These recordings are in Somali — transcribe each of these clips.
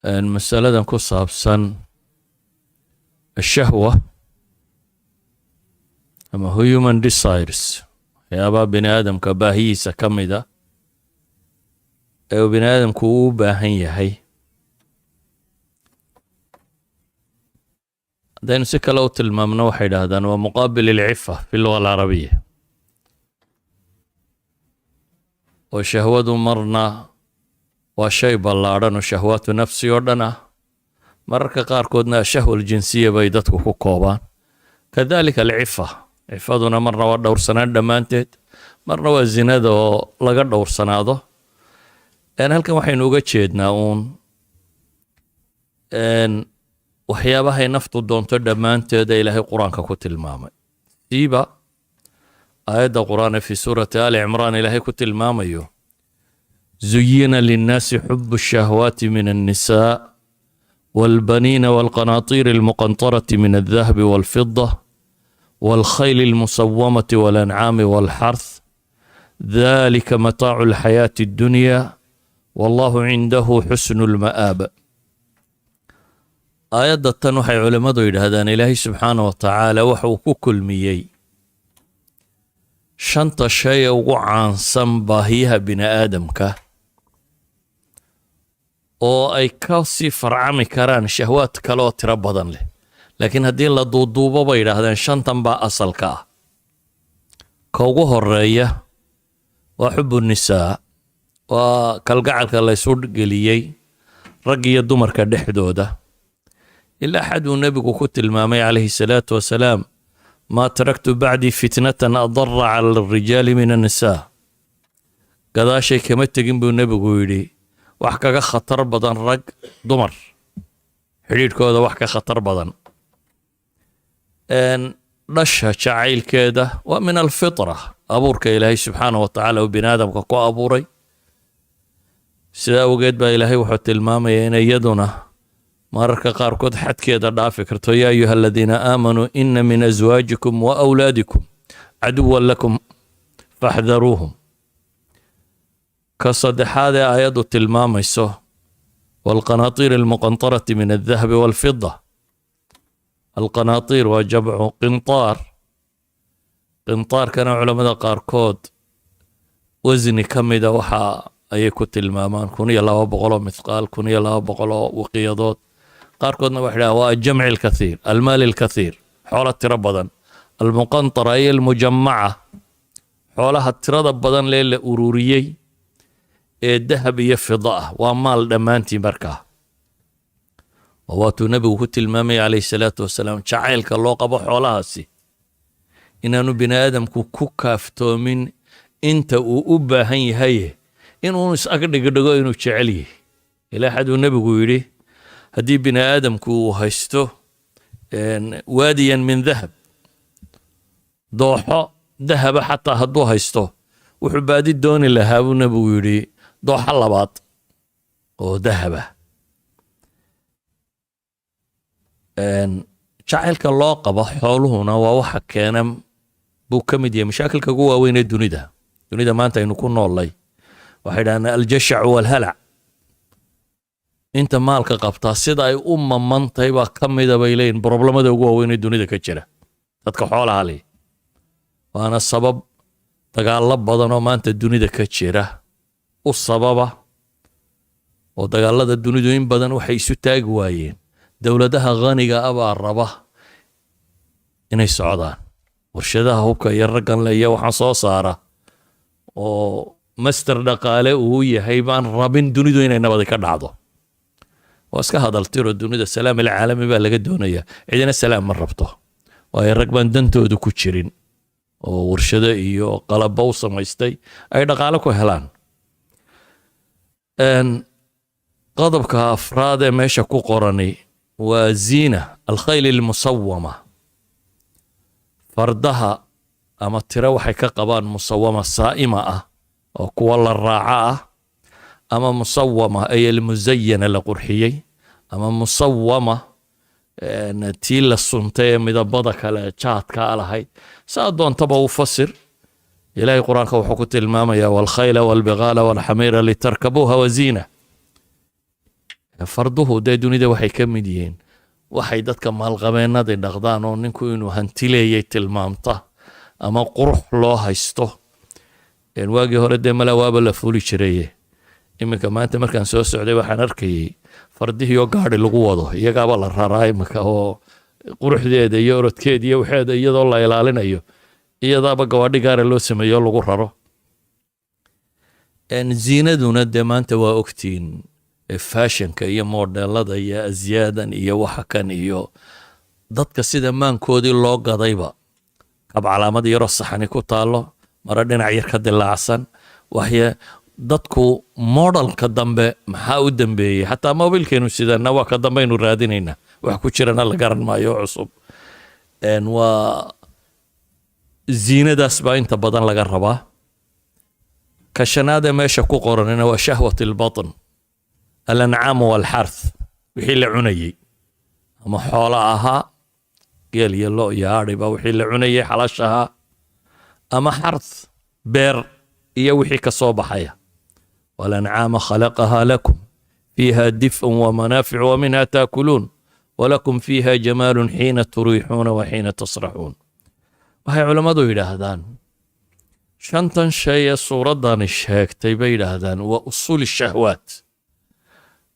Masaladan ku saabsan ashahwa ama human desires, waxyaabaha bini aadamka baahiyiisa ka mida ee uu bini aadamku uu u baahan yahay. Haddaynu si kale u tilmaamno, waxay idhaahdaan waa muqaabil ilcifa fi luga alcarabiya, oo shahwadu marna waa shay ballaadhan oo shahwaatu nafsi oo dhan ah, mararka qaarkoodna ashahwa aljinsiya bay dadku ku koobaan. Kadalika alcifa, cifaduna marna waa dhowrsanaan dhammaanteed, marna waa zinada oo laga dhowrsanaado. Halkan waxaynu uga jeednaa uun waxyaabahay naftu doonto dhammaanteeda Ilaahay Qur-aanka ku tilmaamay, siiba aayadda Qur-aan ee fi suurati Ali Cimraan Ilaahay ku tilmaamayo: زين للناس حب الشهوات من النساء والبنين والقناطير المقنطرة من الذهب والفضة والخيل المسومة والأنعام والحرث ذلك متاع الحياة الدنيا والله عنده حسن المآب. Aayadda tan waxay culimmadu yidhaahdaan Ilaahay subxaana wa tacaala waxa uu ku kulmiyey shanta shay ee ugu caansan baahiyaha bini aadamka, oo ay ka sii farcami karaan shahwaad kale oo tiro badan leh, laakiin haddii la duuduubo, bay yidhaahdeen, shantan baa asalka ah. Ka ugu horeeya waa xubu nisaa, waa kalgacalka laysu geliyey rag iyo dumarka dhexdooda, ilaa xad uu nebigu ku tilmaamay calayhi salaatu wasalaam: ما تركت بعدي فتنة أضر على الرجال من النساء. Gadaashay kama tegin, buu nebigu yidhi, wax kaga khatar badan rag dumar xidhiidhkooda, wax ka khatar badan. Dhasha jacaylkeeda waa min alfitra, abuurka Ilaahay subxaana wa tacaala uu bini aadamka ku abuuray. Sidaa awgeed baa Ilaahay wuxuu tilmaamaya in iyaduna mararka qaarkood xadkeeda dhaafi karto: يا أيها الذين آمنوا إن من أزواجكم وأولادكم عدوا لكم فاحذروهم. Ka saddexaad ee aayaddu tilmaamayso: والقناطير المقنطرة من الذهب والفضة. القناطير waa jamcu qintaar. Qintaarkana culammada qaarkood wasni ka mida waxa ayay ku tilmaamaan 1200 oo mithqaal, 1200 oo wiqiyadood. Qaarkoodna waxay dhahaan waa الجمع الكثير، المال الكثير, xoolo tiro badan. المقنطرة iyo المجمعة, xoolaha tirada badan lee la ururiyey ee dahab iyo fida ah, waa maal dhammaantii. Markaa waatuu nebigu ku tilmaamaya calayhi salaatu wasalaam jacaylka loo qabo xoolahaasi inaanu bini aadamku ku kaaftoomin inta uu u baahan yahay, inuu is ag dhigdhigo inuu jecel yahay, ilaa xaduu nebigu yidhi haddii bini aadamku uu haysto واديا من ذهب, dooxo dahaba xataa hadduu haysto, wuxuu baadi dooni lahaa, buu nebigu yidhi, dooxo labaad oo dahaba. Jacaylka loo qabo xooluhuna waa waxa keena buu ka mid yahay mashaakilka ugu waaweyn ee dunida maanta aynu ku noollay. Waxay dhahdaan الجشع والهلع. Inta maalka qabtaa sida ay u mamantahay baa ka mida, bay leeyihin, problemada ugu waaweyn ee dunida ka jira, dadka xoolaha leh, waana sabab dagaallo badan oo maanta dunida ka jira u sababa, oo dagaalada dunidu in badan waxay isu taagi waayeen dowladaha khaniga ah baa raba inay socdaan, warshadaha hubka iyo raggan le iyo waxaan soo saara oo master dhaqaale uu yahay baan rabin dunidu inay nabadi ka dhacdo. Waa iska hadaltiro, dunida سلام العالمي baa laga doonayaa, cidina salaam ma rabto, waayo rag baan dantoodu ku jirin oo warshado iyo qalabo u samaystay ay dhaqaale ku helaan. Qodobka afraad ee meesha ku qorani waa ziina الخيل المسومة, fardaha ama tiro waxay ka qabaan مسومة saa'ima ah oo kuwa la raaca ah, ama مسومة ay المزينة, la qurxiyey, ama مسومة tii la suntay ee midabada kale jaadka lahayd, saa doontaba u fasir. Ilaahay Qur-aanka wuxuu ku tilmaamayaa: والخيل والبغال والحمير لتركبوها وزينة. Farduhu dee dunida waxay ka mid yihiin waxay dadka maalqabeennadii dhaqdaan, oo ninku inuu hantileeyay tilmaamta ama qurux loo haysto. Waagii hore dee mala waaba la fuli jiraye, iminka maanta markaan soo socday waxaan arkayay fardihii oo gaadhi lagu wado. Iyagaaba la raraa iminka, oo quruxdeeda iyo orodkeeda iyo waxeeda iyadoo la ilaalinayo, iyadaaba gawaadhi gaara loo sameeyo lagu raro. Ziinaduna dee maanta waa ogtiin, fashionka iyo modelada iyo azyaadan iyo waxa kan iyo dadka sida maankoodii loo gadayba, kab calaamad yaroo saxani ku taallo, maro dhinac yar ka dilaacsan, waxya dadku modelka dambe maxaa u dambeeyey? Xataa mobilkeenu sidana waa ka dambaynu raadinaynaa, wax ku jirana la garan maayo cusub. Waa ziinadaas baa inta badan laga rabaa. Ka shanaadee meesha ku qoranina waa شهوة البطن، الأنعام والحرث, wixii la cunayey ama xoolo ahaa, geel iyo lo iyo adhiba, wixii la cunayey xalaasha ahaa, ama حرث, beer iyo wixii ka soo baxaya. والأنعام خلقها لكم فيها دفء ومنافع ومنها تأكلون ولكم فيها جمال حين تريحون وحين تسرحون. Waxay culammadu yidhaahdaan shantan shay ee suuraddani sheegtay, bay yidhaahdaan, waa أصول الشهوات,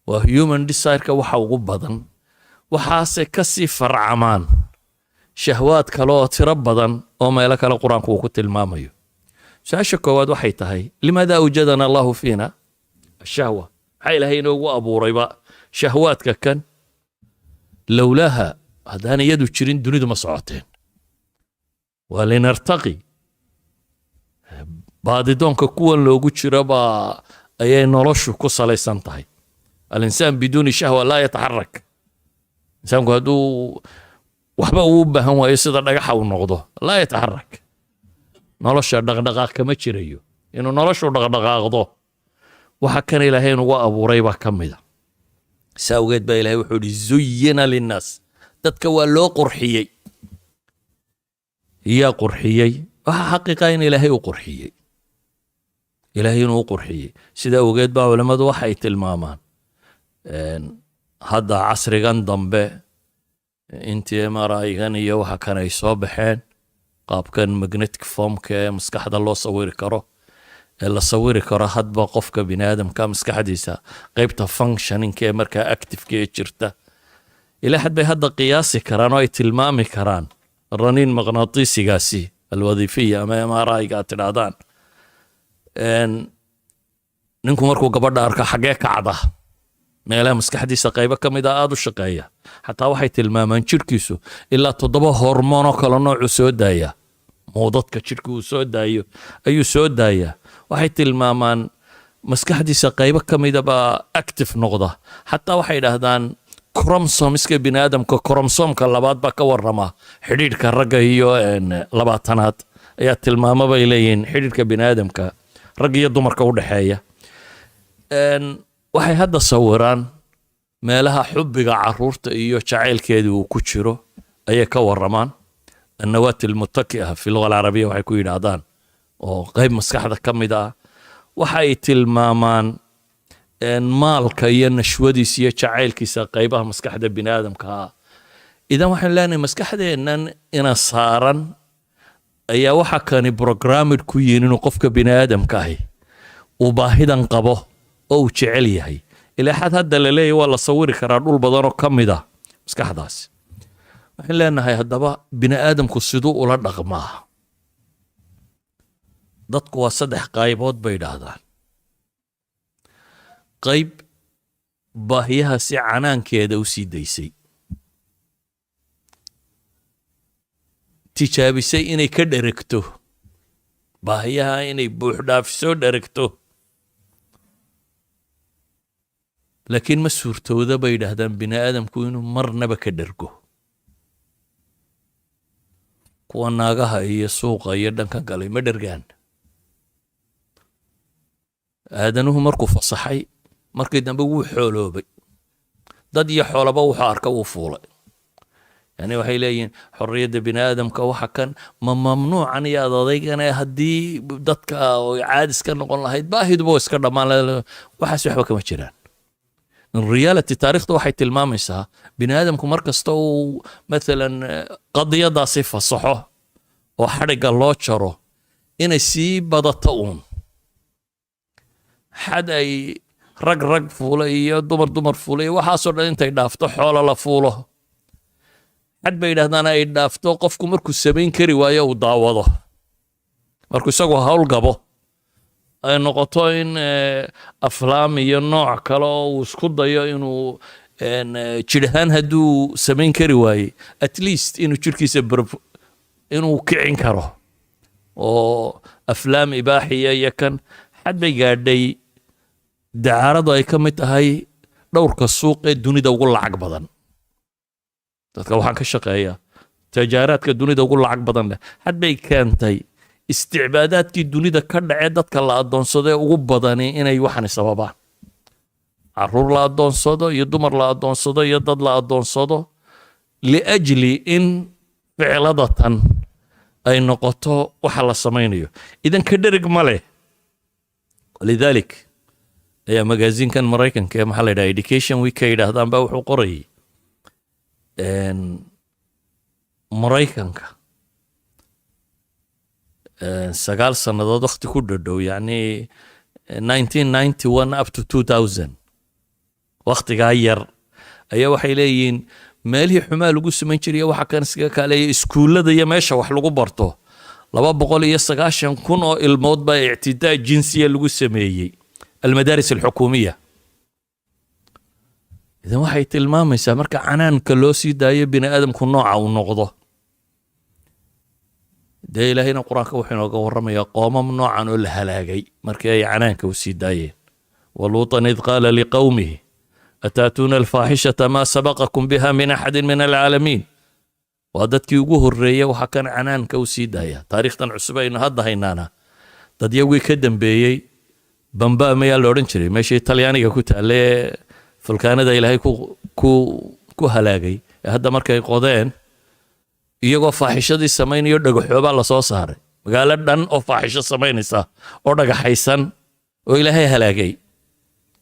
waa human desireka waxa ugu badan. Waxaase kasii farcamaan shahwaad kale oo tiro badan oo meelo kale Qur-aanku uu ku tilmaamayo. Su-aasha koowaad waxay tahay: لماذا أوجدنا الله فينا الشهوة? Maxaa Ilaahay inoogu abuurayba shahwaadka kan? لولاها, haddaan iyadu jirin dunidu ma socoteen. Waa لنرتقي, baadidoonka kuwan loogu jiro baa ayay noloshu ku salaysan tahay. الإنسان بدون شهوة لا يتحرك. Insaanku hadduu waxba uu u baahan waayo, sida dhagaxa uu noqdo, لا يتحرك, nolosha dhaqdhaqaaq kama jirayo. Inuu noloshu dhaqdhaqaaqdo waxa kan Ilaahay inugu abuuray baa ka mida. Saa awgeed baa Ilahay wuxuu ihi: زين للناس, dadka waa loo qurxiyey. Yaa qurxiyey? Waxaa xaqiiqa in Ilaahay u qurxiyey, Ilaahay inuu u qurxiyey. Sida awgeed baa culammadu waxay tilmaamaan hadda casrigan dambe intii MRI-gan iyo waxa kan ay soo baxeen, qaabkan magnetic formka ee maskaxda loo sawiri karo, ee la sawiri karo hadba qofka bini aadamka maskaxdiisa qeybta functioningka ee markaa activeka ee jirta, ilaa xad bay hadda qiyaasi karaan oo ay tilmaami karaan رنين maqnaatiisigaasi الوظيفية ama MRI-ga aad tidhaahdaan. Ninku markuu gabadha arko, xaggee kacda? Meelaha maskaxdiisa qaybo ka mid a aada u shaqeeya. Xataa waxay tilmaamaan jirhkiisu ilaa 7 hormoon oo kale noocuu soo daaya, muudadka jidhka uu soo daayo ayuu soo daayaa. Waxay tilmaamaan maskaxdiisa qaybo ka mida baa active noqda. Xataa waxay idhaahdaan chromosomeska bini aadamka, chromosomka labaad baa ka warrama xidhiidhka ragga iyo 20aad ayaa tilmaamo, bay leeyihiin, xidhiidhka bini aadamka ragga iyo dumarka u dhexeeya. Waxay hadda sawiraan meelaha xubbiga caruurta iyo jacaylkeedii uu ku jiro ayay ka warramaan, النواة المتكئة في اللغة العربية waxay ku yidhaahdaan, oo qayb maskaxda ka mid ah. Waxay tilmaamaan maalka iyo nashwadiisa iyo jacaylkiisa qaybaha maskaxda bini aadamka ah. Idan waxaynu leenahay maskaxdeennan ina saaran ayaa waxa kani programmed ku yihiin inuu qofka bini aadamka ahi uu baahidan qabo oo uu jecel yahay. Ilaa xad hadda la leeyahy waa la sawiri karaa dhul badan oo ka mid ah maskaxdaasi. Waxaan leenahay haddaba bini aadamku siduu ula dhaqmaa? Dadku waa saddex qaybood, bay idhaahdaan. Qayb baahiyaha si canaankeeda u sii daysay, tijaabisay inay ka dheregto baahiyaha, inay buuxdhaafisoo dheregto, laakiin ma suurtowda, bay yidhaahdaan, bini aadamku inuu marnaba ka dhergo. Kuwa naagaha iyo suuqa iyo dhankan galay ma dhergaan. Aadanuhu markuu fasaxay markii dambe wuu xooloobay, dad iyo xoolaba wuxuu arka wuu fuulay. Yani waxay leeyihiin xorriyadda bini aadamka waxa kan ma mamnuucan iyo adadeygane, haddii dadka caadis ka noqon lahayd baahiduba iska dhammaan. Waxaas waxba kama jiraan. In reality, taariikhda waxay tilmaamaysaa bini aadamku mar kasta uu mathalan qadiyadaasi fasaxo oo xadhigga loo jaro inay sii badato uun, xad ay rag rag fuula iyo dumar dumar fuula iyo waxaasoo dhan intay dhaafto, xoolo la fuulo, xad bay yidhahdaan ay dhaafto qofku markuu samayn kari waayo uu daawado, markuu isagu hawl gabo ay noqoto in aflaam iyo nooc kale oo uu isku dayo inuu jidh ahaan hadduu samayn kari waayey, at least inuu jidhkiisa inuu kicin karo oo aflaam ibaaxiya iyo kan. Xad bay gaadhay dacaaradu ay ka mid tahay dhowrka suuq ee dunida ugu lacag badan, dadka waxaan ka shaqeeya tajaaraadka dunida ugu lacag badan leh. Xad bay keentay isticbaadaadkii dunida ka dhacee dadka la addoonsadee ugu badani inay waxani sababaan, caruur la addoonsado iyo dumar la addoonsado iyo dad la addoonsado, liajli in ficladatan ay noqoto waxa la samaynayo. Idan ka dherig ma leh. Walidalik ayaa magaasiinkan Maraykanka ee maxaa la yidhaha, Education Week ka yidhaahdaan, baa wuxuu qorayay Maraykanka 9 sannadood waqti ku dhadhow, yacni 1991 up to 2000, waqtigaa yar ayaa waxay leeyihiin meelihii xumaa lagu samayn jiray waxa kan iskaga kaaleeya iskuullada iyo meesha wax lagu barto, 290,000 oo ilmood baa ictidaa jinsiya lagu sameeyey المدارس الحكومية. Idan waxay tilmaamaysaa marka canaanka loo sii daayo bini aadamku nooca uu noqdo. Dee Ilaahayna Qur-aanka wuxuu inooga warramayaa qoomam noocan oo la halaagay markii ay canaanka u sii daayeen. ولوطا إذ قال لقومه أتأتون الفاحشة ما سبقكم بها من أحد من العالمين. Waa dadkii ugu horreeyey waxaa kan canaanka u sii daaya. Taariikhdan cusub aynu hadda haynaana dadyagii ka dambeeyey. Bamba mayaa la odhan jiray meeshii Talyaaniga ku taalle ee fulkaanada Ilaahay ku halaagay, ee hadda markay qodeen iyagoo faaxishadii samaynayo dhagaxoobaa lasoo saaray, magaalo dhan oo faaxisho samaynaysa oo dhagaxaysan oo Ilaahay halaagay?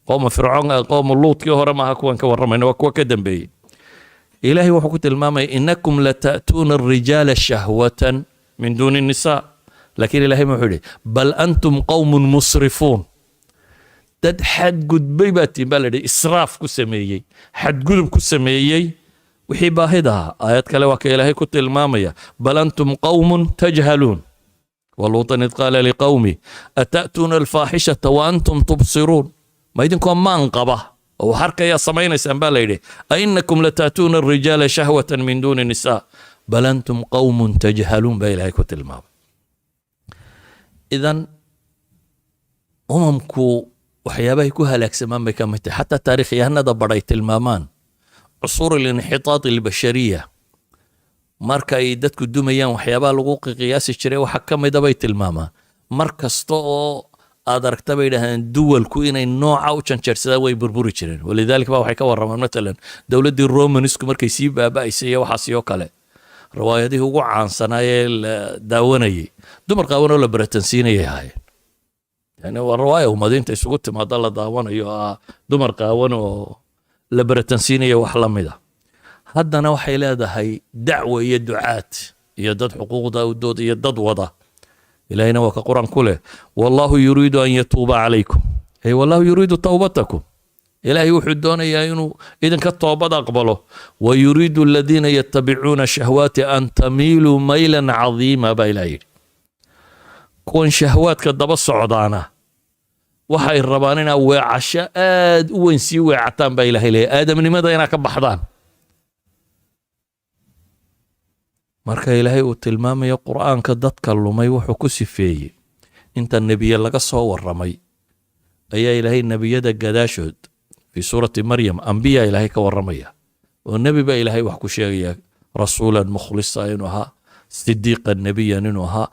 Qooma Fircoon, qooma Luudkii hore maaha kuwan ka warramayna, waa kuwa ka dambeeyey. Ilaahay wuxuu ku tilmaamaya إنكم لتأتون الرجال شهوة من دون النساء. Laakiin Ilahay muxuu yidhi? بل أنتم قوم مسرفون. Dad xadgudbay baa tiin baa la yidhi, israaf ku sameeyey, xadgudub ku sameeyey wixii baahida ahaa. Aayad kale waa ka Ilaahay ku tilmaamaya بل أنتم قوم تجهلون. ولوطا إذ قال لقومه أتأتون الفاحشة وأنتم تبصرون. Ma idinkoo maan qaba oo wax arkayaa samaynaysaan baa la yidhi. أئنكم لتأتون الرجال شهوة من دون النساء بل أنتم قوم تجهلون baa Ilaahay ku tilmaamay. Idan umamku waxyaabahay ku halaagsamaan bay ka mid tahay. Xataa taariikhyahanada badhay tilmaamaan عصور الانحطاط البشرية, marka ay dadku dumayaan waxyaabaha lagu qiyaasi jiray waxa ka mida bay tilmaamaan, mar kasta oo aad aragta bay yidhahdeen duwalku inay nooca u janjeersadaan way burburi jireen. ولذلك ba waxay ka warramaan matalan dowladdii Romanisku markay sii baaba'aysay iyo waxaasi oo kale, riwaayadihii ugu caansanaa ee la daawanayay dumar qaawan oo la baratansiinayay ahaayeen. Yani waa riwaaya ummadiinta isugu timaada la daawanayo, ah dumar qaawan oo la baratansiinaya, wax la mida. Haddana waxay leedahay dacwo iyo ducaad iyo dad xuquuqda u dood iyo dad wada. Ilahina waa ka Qur-aan ku leh والله يريد أن يتوب عليكم, ay والله يريد توبتكم. Ilaahay wuxuu doonayaa inuu idinka toobad aqbalo. ويريد الذين يتبعون الشهوات أن تميلوا ميلا عظيما baa Ilaah yidhi. Kuwan shahwaadka daba socdaana waxay rabaan inaa weecasho aad u weyn sii weecataan baa Ilahay leeyahy, aadamnimada inaa ka baxdaan. Marka Ilaahay uu tilmaamayo Qur'aanka dadka lumay, wuxuu ku sifeeyey inta nebiye laga soo warramay ayaa Ilaahay nebiyada gadaashood في سورة مريم ambiya Ilaahay ka warramaya oo nebi baa Ilaahay wax ku sheegaya, رسولا مخلصا inuu ahaa, صديقا نبيا inuu ahaa.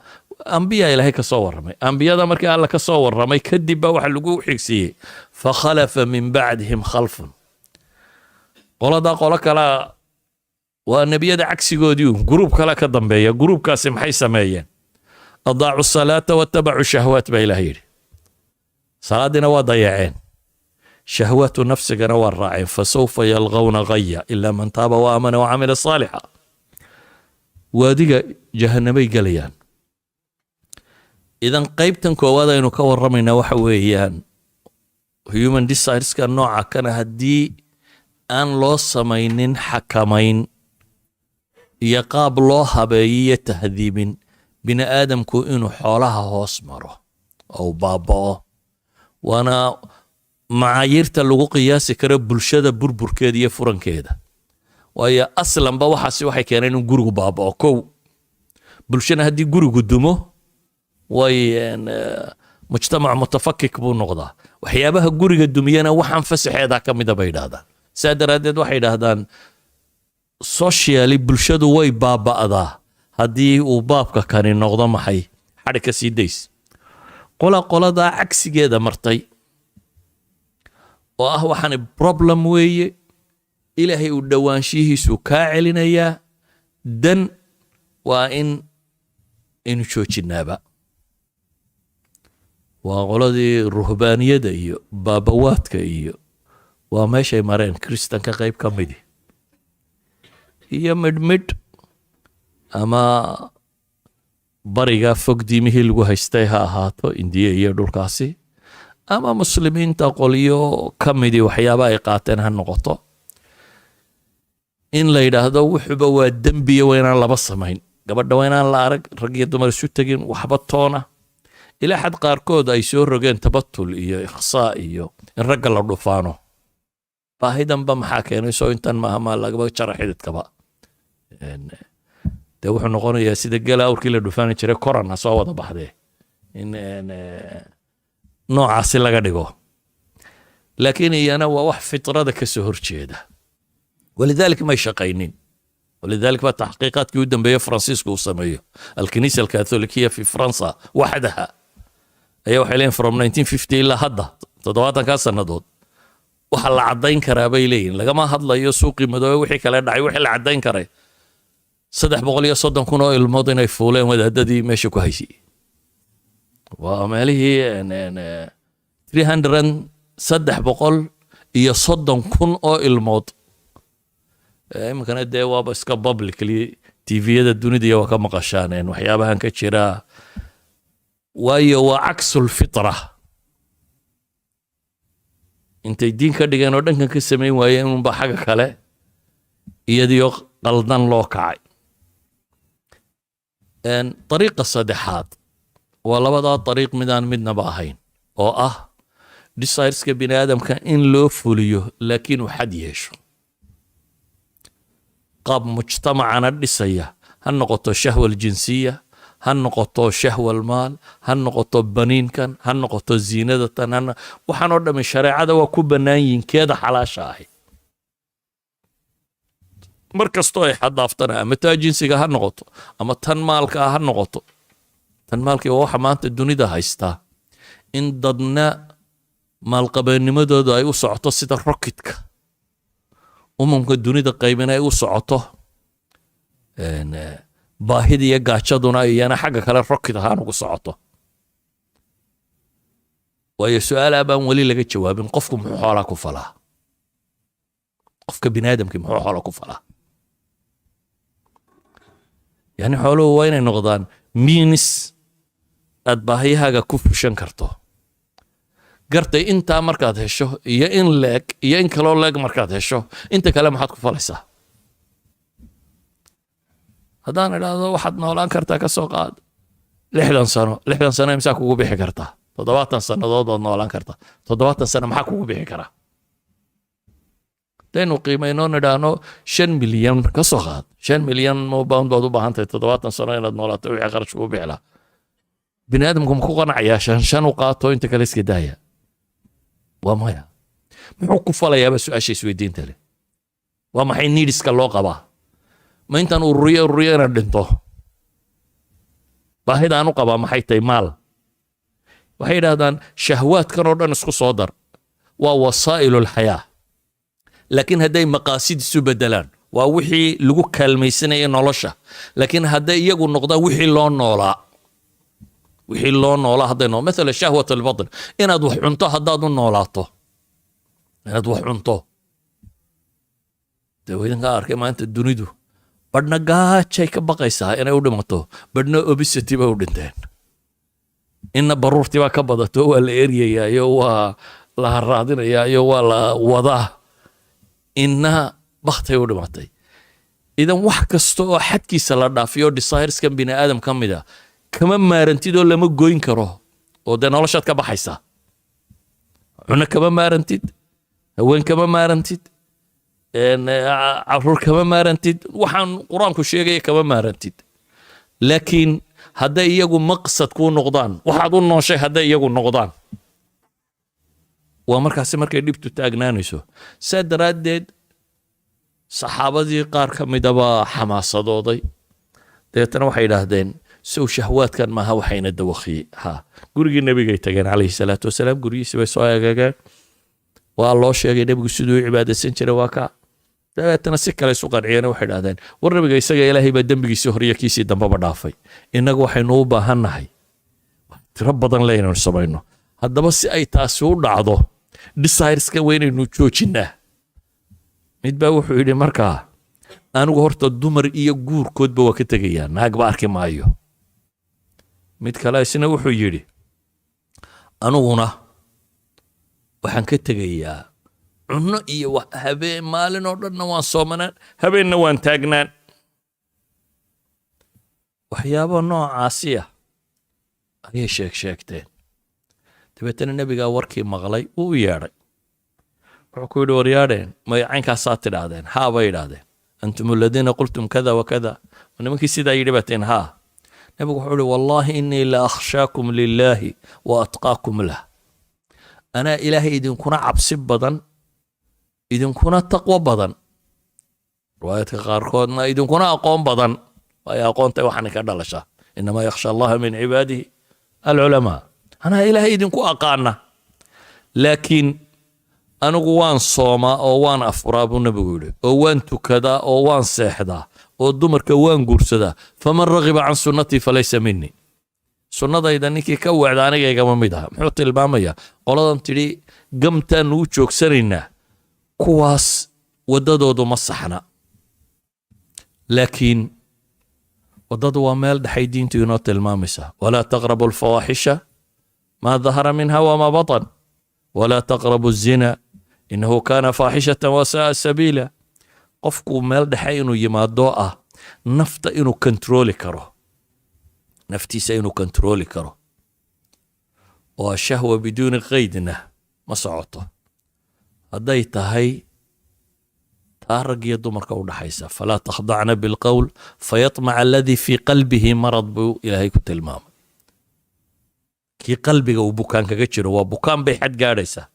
Ambiya Ilaahay ka soo warramay. Ambiyada markii Alla ka soo warramay kadib baa waxa lagu xigsiiyey فخلف من بعدهم خلف. Qoladaa qolo kalaa waa nebiyada cagsigoodii uun, group kale ka dambeeya. Groupkaasi maxay sameeyeen? أضاعوا الصلاة واتبعوا الشهوات baa Ilaah yidhi. Salaadiina waa dayaceen. Shahwaatu nafsigana waa raaceen. فسوف يلقون غيا إلا من تاب وآمن وعمل صالحا. Waadiga jahanamay gelayaan. Idan qaybtan koowaad aynu ka warramaynaa waxa weeyaan human desireska nooca kana haddii aan loo samaynin xakamayn iyo qaab loo habeeyiyo tahdiibin, bini aadamku inuu xoolaha hoos maro oo baaba'o, waana macaayiirta lagu qiyaasi karo bulshada burburkeeda iyo furankeeda. Waayo, aslanba waxaasi waxay keeneen in gurigu baaba'o. Kow, bulshana haddii gurigu dumo, way مجتمع متفكك buu noqdaa. Waxyaabaha guriga dumiyana waxaan fasaxeedaa ka mida bay yidhaahdaan. Saa daraaddeed waxay yidhaahdaan socially bulshadu way baaba'daa haddii uu baabka kani noqdo maxay xadhi ka sii days. Qola qoladaa cagsigeeda martay oo ah waxaani problem weeye, Ilaahay uu dhowaanshihiisu kaa celinayaa, dan waa in aynu joojinaaba, waa qoladii ruhbaaniyada iyo baabawaadka iyo waa meeshay mareen Kristanka qayb ka midi iyo midhmidh ama bariga fog diimihii lagu haystay ha ahaato, Indiya iyo dhulkaasi, ama Muslimiinta qolyo ka midii waxyaaba ay qaateen ha noqoto, in la yidhaahdo wuxuba waa dembiya, waa inaan laba samayn, gabadha waa inaan la arag, rag iyo dumar isu tegin, waxba toona, ilaa xad qaarkood ay soo rogeen تبتل iyo إخصاء iyo in ragga la dhufaano. Baahidanba maxaa keenay? Soo intan maaha, maa lagaba jara xididkaba. Dee wuxuu noqonayaa sida gela awrkii la dhufaani jiray, koran ha soo wada baxdee, in noocaasi laga dhigo. Laakiin iyana waa wax fitrada ka soo horjeeda, ولذلك may shaqaynin. ولذلك baa taxqiiqaadkii u dambeeye Faransiisku uu sameeyo، الكنيسة الكاثوليكية في فرنسا وحدها ayaa waxay leeyihin from 1950 ilaa hadda, 70-kaa sannadood, waxa la caddayn karaa bay leeyihin, lagama hadlayo suuqii madoobe, wixii kale dhacay, wixii la caddayn karay, 330,000 oo ilmood inay fuuleen wadaadadii meesha ku haysay. Waa meelihii 300, 330,000 oo ilmood. Iminkana dee waaba iska publicly, TV-yada dunida iyo waa ka maqashaan waxyaabahan ka jira. Waayo, waa عكس الفطرة. Intay diin ka dhigeen oo dhankan ka samayn waayeen unba xagga kale iyadiyo qaldan loo kacay. Dariiqa saddexaad waa labadaa dariiq midaan midnaba ahayn, oo ah desireska bini aadamka in loo fuliyo laakiin uu xad yeesho, qaab mujtamacana dhisaya, ha noqoto شهوة الجنسية, ha noqoto شهوة المال, ha noqoto baniinkan, ha noqoto ziinadatan, waxaan oo dhammi shareecada waa ku bannaan yihiin keeda xalaasha ahi. Mar kastoo ay xaddaaftana, ama taa jinsiga ha noqoto ama tan maalka ha noqoto, tan maalkii waa waxa maanta dunida haystaa, in dadna maalqabeennimadooda ay u socoto sida rocketka, umamka dunida qaybina ay u socoto, baahida iyo gaajaduna iyana xagga kale rocket ahaan ugu socoto. Waayo, su-aalaa baan weli laga jawaabin: qofku muxuu xoolaa ku falaa? Qofka bini aadamkii muxuu xoola ku falaa? Yani xooluhu waa inay noqdaan means aad baahiyahaaga ku fushan karto. Gartay, intaa markaad hesho iyo in leeg iyo in kaloo leeg markaad hesho, inta kale maxaad ku falaysaa? Haddaan idhaahdo waxaad noolaan kartaa, ka soo qaad, 60 sano, 60 sano imsaa kugu bixi kartaa? 70 sannadood baad noolaan kartaa. 70 sano maxaa kugu bixi karaa? Hadaynu qiimayno, nidhaahno 5 milyan, ka soo qaad, 5 milyan oo pound baad u baahan tahay 70 sano inaad noolaato, wixii kharash kugu bixi lahaa, bini aadamku ma ku qanacayaa shan shan u qaato, inta kale iska daaya? Waa maya. Muxuu ku falayaaba su-aasha isweydiinta leh? Waa maxay needska loo qabaa? Ma intaan ururiyo ururiyo inaan dhinto? Baahida aan u qabaa maxay tahay? Maal. Waxay yidhahdaan shahwaadkan oo dhan isku soo dar, waa وسائل الحياة, laakiin hadday maqaasid isu bedelaan, waa wixii lagu kaalmaysanayay nolosha, laakiin hadday iyagu noqdaan wixii loo noolaa, wixii loo noolaa hadday noo, مثلا شهوة البطن, inaad wax cunto haddaad u noolaato. Inaad wax cunto dee idinkaa arkay. Maanta dunidu badhna gaajay ka baqaysaa inay u dhimato, badhna obesity bay u dhinteen, inna baruurtii baa ka badato, waa la eryayaa iyo waa la haraadinayaa iyo waa la wadaa, inna baktay u dhimatay. Idan wax kasta oo xadkiisa la dhaafiyo desireskan bini aadam ka mid a kama maarantid oo lama goyn karo, oo dee noloshaad ka baxaysaa. Cunno kama maarantid, haween kama maarantid, caruur kama maarantid, waxaan Qur-aanku sheegaya kama maarantid. Laakiin hadday iyagu maqsad kuu noqdaan, waxaad u nooshay hadday iyagu noqdaan, waa markaasi markay dhibtu taagnaanayso. Saa daraaddeed saxaabadii qaar ka midabaa xamaasadooday. Dabeetana waxay idhaahdeen, sow shahwaadkan maaha waxayna dawakiyey? Ha, gurigii nebigay tageen calayhi salaatu wasalaam. Guryihiisi bay soo eegegeen. Waa loo sheegay nebigu siduu u cibaadaysan jiray. Waa ka dabeetana si kale isu qanciyeen. Waxay idhahdeen, war nebiga isaga Ilaahay baa dembigiisii horiyo kiisii dambaba dhaafay. Innagu waxaynu u baahan nahay tiro badan le inaynu samayno. Haddaba si ay taasi u dhacdo, desireska waa inaynu joojinnaa. Mid baa wuxuu yidhi, markaa anigu horta dumar iyo guurkoodba waa ka tegayaa, naagba arki maayo. Mid kale isna wuxuu yidhi, aniguna waxaan ka tegayaa cunno iyo habeen, maalin oo dhanna waan soomanaan, habeenna waan taagnaan. Waxyaabo noocaasi ah ayay sheeg sheegteen. Dabeetana nebigaa warkii maqlay, wuu u yeedhay. Wuxuu ku yidhi, waryaadheen, may caynkaasaa tidhaahdeen? Haa, bay idhaahdeen. أنتم الذين قلتم كذا وكذا؟ Nimankii sidaa yidhi baa tiin? Haa. Nebigu wuxuu ihi, والله إني لأخشاكم لله وأتقاكم له. Anaa Ilaahay idinkuna cabsi badan, idinkuna taqwo badan, riwaayaadka qaarkoodna idinkuna aqoon badan, waayo aqoonta waxaana ka dhalashaa. إنما يخشى الله من عباده العلماء. Anaa Ilaahay idinku aqaana, laakiin anigu waan soomaa oo waan afuraa, buu nebigu yidhi, oo waan tukadaa oo waan seexdaa oo dumarka waan guursadaa. فمن رغب عن سنتي فليس مني. Sunnadayda ninkii ka weecda aniga igama mid aha. Muxuu tilmaamayaa? Qoladan tidhi gamtaan ugu joogsanaynaa, kuwaas waddadoodu ma saxna. Laakiin waddadu waa meel dhexay diintu inoo tilmaamaysaa. ولا تقربوا الفواحش ما ظهر منها وما بطن ولا تقربوا الزنا إنه كان فاحشة وساء سبيلا. Qofku meel dhexe inuu yimaado ah nafta inuu controli karo, naftiisa inuu controli karo, oo shahwa biduuni qaydna ma socoto. Hadday tahay taa rag iyo dumarka u dhaxaysa, فلا تخضعن بالقول فيطمع الذي في قلبه مرض, buu Ilaahay ku tilmaamay. Kii qalbiga uu bukaan kaga jiro, waa bukaan bay xad gaadhaysaa.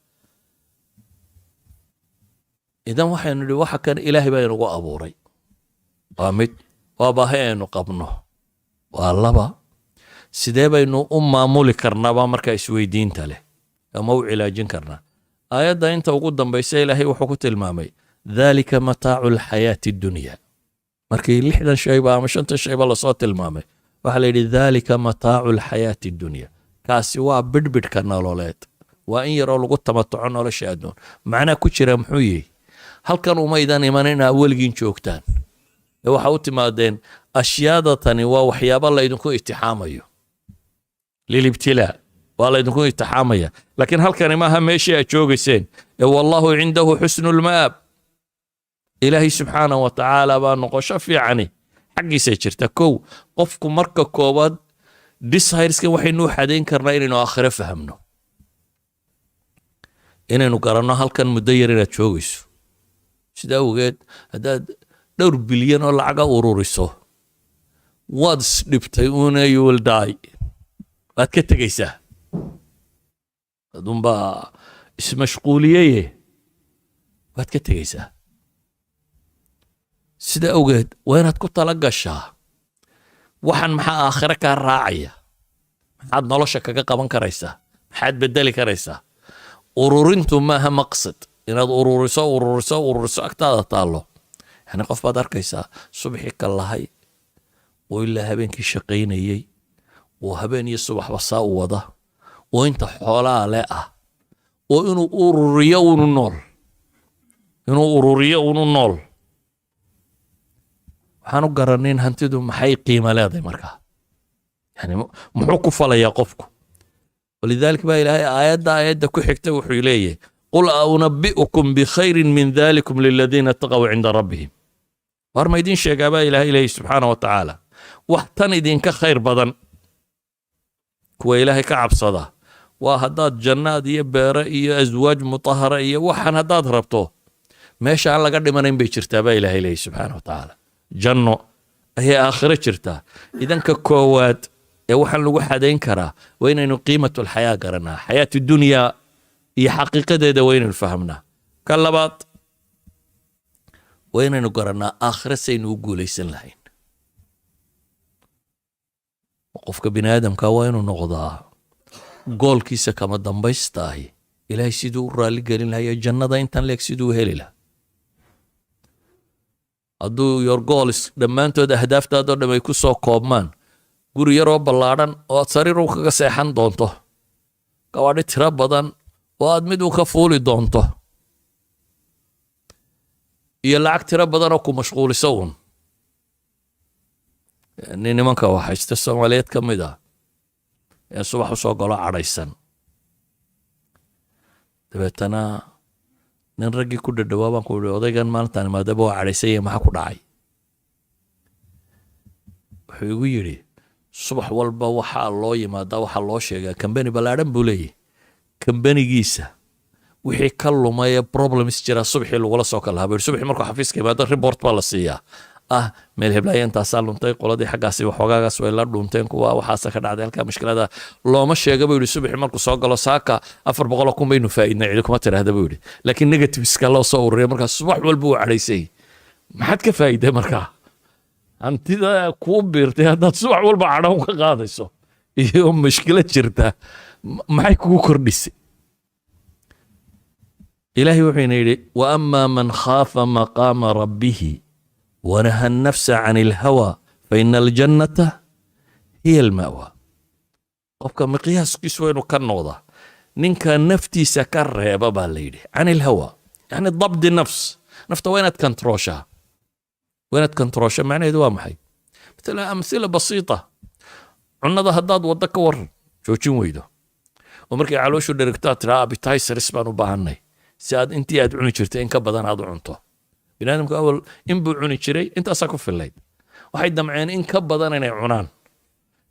Idan waxaynu nidhi, waxa kan Ilaahay baa inugu abuuray, waa mid, waa baahi aynu qabno, waa laba. Sidee baynu u maamuli karnaabaa markaa isweydiinta leh, ama u cilaajin karnaa? Aayadda inta ugu dambaysa Ilaahay wuxuu ku tilmaamay ذلك متاع الحياة الدنيا. Markii 60 shayba ama 50 shayba lasoo tilmaamay, waxaa la yidhi ذلك متاع الحياة الدنيا. Kaasi waa bidhbidhka nololeed, waa in yaroo lagu tamatuco nolosha adduun. Macnaa ku jira muxuu yihi? Halkan umaydan iman inaa weligiin joogtaan ee waxa u timaadeen ashyaada tani waa waxyaabo laydinku itixaamayo, للابتلاء, waa laydinku itixaamaya. Laakiin halkani maaha meeshii aad joogayseen ee والله عنده حسن المآب. Ilaahay subxaanah wa tacaala baa noqosho fiicani xaggiisay jirta. Kow, qofku marka koowaad desireskan waxaynu u xadayn karnaa inaynu aakhiro fahamno, inaynu garanno halkan muddo yar inaad joogayso. Sida awgeed haddaad dhowr bilyan oo lacaga ururiso, waad isdhibtay una, you will die, waad ka tegaysaa, adunbaa ismashquuliyeye, waad ka tegaysaa. Sida awgeed waa inaad ku tala gashaa waxan maxaa aakhiro kaa raacaya, maxaad nolosha kaga qaban karaysaa, maxaad bedeli karaysaa. Ururintu maaha maqsad. Inaad ururiso, ururiso, ururiso, agtaada taallo. Yani qof baad arkaysaa subaxii ka lahay oo ilaa habeenkii shaqaynayey, oo habeen iyo subaxba saa u wada, oo inta xoolaa le ah, oo inuu ururiyo unu nool. Inuu ururiyo unu nool, waxaan u garanin hantidu maxay qiimo leedahay. Markaa yani muxuu ku falayaa qofku? ولذلك baa Ilaahay aayadda ku xigta wuxuu leeyahay: قل أأنبئكم بخير من ذلكم للذين اتقوا عند ربهم. War ma idin sheegaa, baa Ilaahay leeyahy subxaana wa tacaala, wax tan idinka khayr badan kuwa Ilaahay ka cabsada? Waa haddaad jannaad iyo beere iyo أزواج مطهرة iyo waxaan haddaad rabto, meesha aan laga dhimanayn bay jirtaa, baa Ilaahay leeyahy subxaana wa tacaala. Janno ayay aakhiro jirtaa. Idanka koowaad ee waxaan lagu xadayn karaa waa inaynu قيمة الحياة garanaa, حياة الدنيا iyo xaqiiqadeeda waa inaynu fahamnaa. Ka labaad, waa inaynu garanaa aakhiro saynu u guulaysan lahayn. Qofka bini aadamka waa inuu noqdaa goalkiisa kama dambaysta ahi Ilaahay siduu u raalli gelin lahaa iyo jannada intan leeg siduu u heli lahaa. Hadduu your goals dhammaantood, ahdaaftaadoo dham ay ku soo koobmaan guri yaroo ballaadhan oo aad sariir u kaga seexan doonto, gawaadhi tiro badan oo aad mid u ka fuuli doonto, iyo lacag tiro badan oo ku mashquuliso uun. Nin nimanka waxaysta Soomaaliyeed ka mid ah ee subax u soo galo cadhaysan, dabeetana nin raggii ku dhadhawaa baan ku ihi: "Odaygan maalintaan imaadaba waa cadhaysan yahay, maxaa ku dhacay?" Wuxuu igu yidhi: "Subax walba waxaa loo yimaadaa, waxaa loo sheegaa kambani ballaadhan buu leeyahy, kambanigiisa wixii ka lumay ee problems jira subaxii lagula soo kala habayr. Subaxii markuu xafiiska yimaado report baa la siiyaa ah meel heblaya intaasaa luntay, qoladii xaggaasi waxoogaagaas way la dhunteen, kuwa waxaasa ka dhacday halkaa mushkilada. Looma sheega," buu yidhi, "subaxii markuu soo galo saaka 400,000 baynu faa'iidnay, cidi kuma tiraahda," buu yidhi, "laakiin negativeska loo soo ururiya. Markaa subax walba uu cadhaysay. Maxaad ka faa'iiday markaa hantida kuu biirtay haddaad subax walba cadhown ka qaadayso iyo mushkilad jirta? Maxay kugu kordhisay?" Ilaahay wuxuu ina yidhi: وأما من خاف مقام ربه ونهى النفس عن الهوى فإن الجنة هي المأوى. Qofka miqyaaskiisu waa inuu ka noqdaa ninka naftiisa ka reeba, baa la yidhi, عن الهوى, yani ضبط نفس. Nafta waa inaad controlshaa. Waa inaad controlsha macnaheedu waa maxay? مثلا أمثلة بسيطة: cunada haddaad waddo ka waran joojin weydo oo markay calooshu dherigto aad tiraa appetizers baan u baahanay, si aad intii aad cuni jirtay in ka badan aad u cunto. Biniaadamku awal in buu cuni jiray, intaasaa ku fillayd. Waxay damceen in ka badan inay cunaan.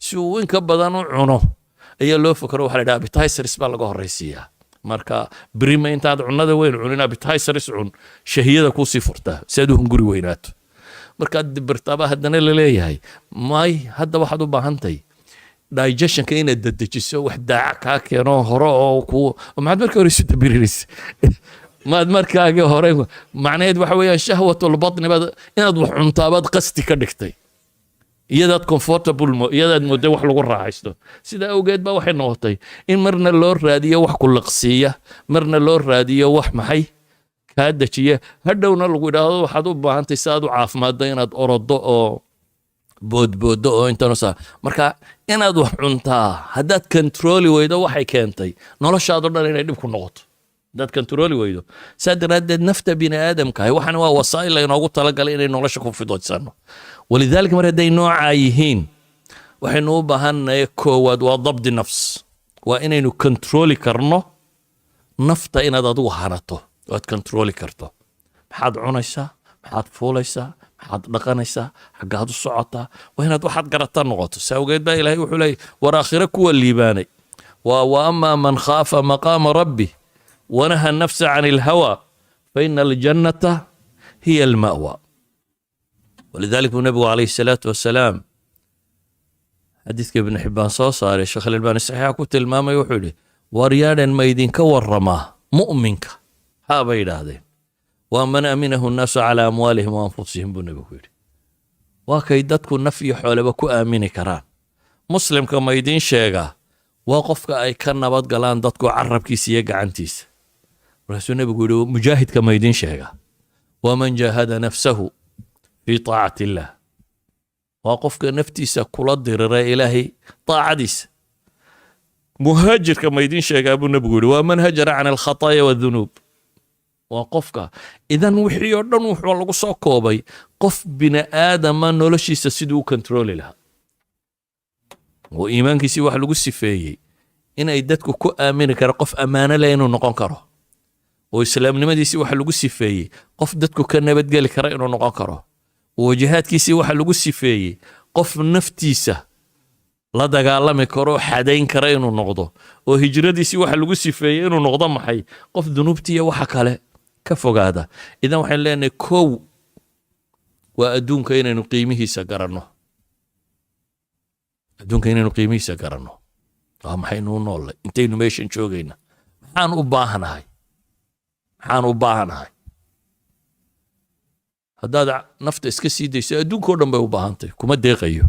Si uu in ka badan u cuno ayaa loo fakaro, waxa la yidhaha appetizers baa laga horraysiiyaa. Marka brima intaad cunada weyn cunin, appetizers cun, shahiyada kuusii furtaa si aad u hunguri weynaato. Markaad dibirtaaba haddana laleeyahay may, hadda waxaad u baahantahay digestionka inaad dedejiso, wax daaca kaa keeno hore oo ku. Maxaad marka hore isu dabirinaysa? Maad markaagii hore? Macnaheed waxa weeyaan شهوة البطن baad inaad wax cuntaabaad qasti ka dhigtay, iyadaad comfortable mo, iyadaad mooday wax lagu raaxaysto. Sidaa awgeed baa waxay noqotay in marna loo raadiyo wax ku liqsiiya, marna loo raadiyo wax maxay kaa dejiya, hadhowna lagu idhaahdo waxaad u baahantay si aad u caafimaaddo inaad orodo oo boodboodo oo intanusa. Marka inaad wax cuntaa haddaad controli weydo, waxay keentay noloshaado dhan inay dhib ku noqoto haddaad controli weydo. Saa daraaddeed nafta bini aadamkahay waxaan waa wasaa'il laynoogu talagalay inay nolosha ku fidoysano. ولذلك mar hadday noocaa yihiin, waxaynu u baahannahay koowaad waa ضبط نفس, waa inaynu controli karno nafta, inaad adigu hanato oo aad controli karto. Maxaad cunaysaa? Maxaad fuulaysaa? Maxaad dhaqanaysaa? Xaggaad u socotaa? Waa inaad waxaad garata noqoto. Saa awgeed baa Ilaahay wuxuu leeyay: war aakhire kuwa liibaanay waa وأما من خاف مقام ربه ونهى النفس عن الهوى فإن الجنة هي المأوى. ولذلك buu nabigu عليه الصلاة والسلام, xadiidka Ibnu Xibbaan soo saaray, Sheekh Albaani saxiixa ku tilmaamay, wuxuu yidhi: "Waryaadhan, ma idinka waramaa mu'minka?" "Haa," bay yidhaahdeen. "Waa من أمنه الناس على أموالهم وأنفسهم," buu nabigu yidhi. Waa kay dadku naf iyo xooleba ku aamini karaan. Muslimka ma idiin sheegaa? Waa qofka ay ka nabad galaan dadku carabkiisa iyo gacantiisa. Markaasuu nebigu yidhi: "Mujaahidka ma idiin sheegaa? Waa من جاهد نفسه في طاعة الله." Waa qofka naftiisa kula dirira Ilaahay taacadiisa. "Muhaajirka ma idiin sheegaa?" buu nebigu yidhi. "Waa من هجر عن الخطايا والذنوب." Waa qofka. Idan wixii oo dhan wuxuu lagu soo koobay qof bini aadama noloshiisa siduu u controli lahaa, oo iimaankiisii wax lagu sifeeyey inay dadku ku aamini kara qof ammaano leh inuu noqon karo, oo islaamnimadiisii waxa lagu sifeeyey qof dadku ka nabadgeli kara inuu noqon karo, oo jihaadkiisii waxa lagu sifeeyey qof naftiisa la dagaalami karo, xadayn kara inuu noqdo, oo hijradiisii waxa lagu sifeeyey inuu noqdo maxay? Qof dunuubtiiyo waxa kale ka fogaada. Idan waxaan leenahay, kow waa adduunka inaynu qiimihiisa garanno. Adduunka inaynu qiimihiisa garanno, waa maxaynu u noollay? Intaynu meeshan joogayna maxaan u baahanahay? Maxaan u baahanahay? Haddaad nafta iska sii dayso, adduunka o dhan bay u baahantay, kuma deeqayo.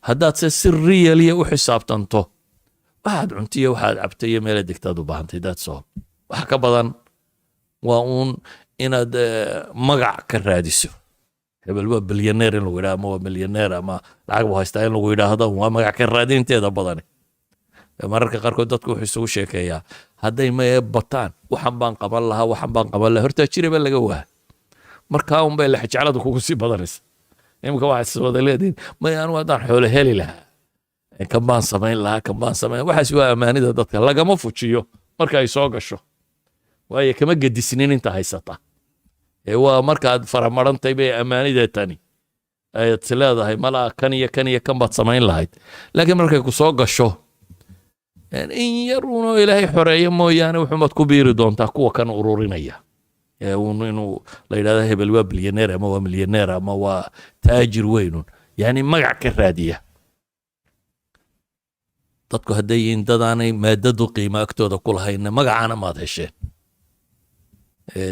Haddaad se si real ah u xisaabtanto, waxaad cuntiyo, waxaad cabtay iyo meelaad degtaad u baahantay, that's all. Wax ka badan waa uun inaad magac ka raadiso. Hebel waa bilyaneer in lagu yidhahdo, ama waa milyaneer, ama lacag buu haystaa in lagu yidhaahdo, waa magac ka raadinteeda badani. Mararka qaarkood dadku wuxuu isugu sheekeeyaa, hadday maye bataan, waxan baan qaban lahaa, waxan baan qaban lahaa. Hortaa jiraba laga waa markaa unbay lexjecladu kugu sii badanaysa. Imika waxaad is wada leedihin, maya, anigu haddaan xoolo heli lahaa, kan baan samayn lahaa, kan baan samayn. Waxaas waa amaanida dadka lagama fujiyo marka ay soo gasho, waayo kama gedisnin inta haysata. Ee waa markaad faramarantay bay amaanida tani ayaad is leedahay, malaa kan iyo kan iyo kan baad samayn lahayd. Laakiin markay ku soo gasho, in yar uunoo Ilaahay xoreeyo mooyaane, wuxuumaad ku biiri doontaa kuwa kan ururinaya ee uun inuu la yidhahdo hebel waa bilyaneer ama waa milyaneer ama waa taajir weynun, yani magac ka raadiya. Dadku hadday yihiin dadaanay maadadu qiimo agtooda ku lahayna, magacana maad hesheen.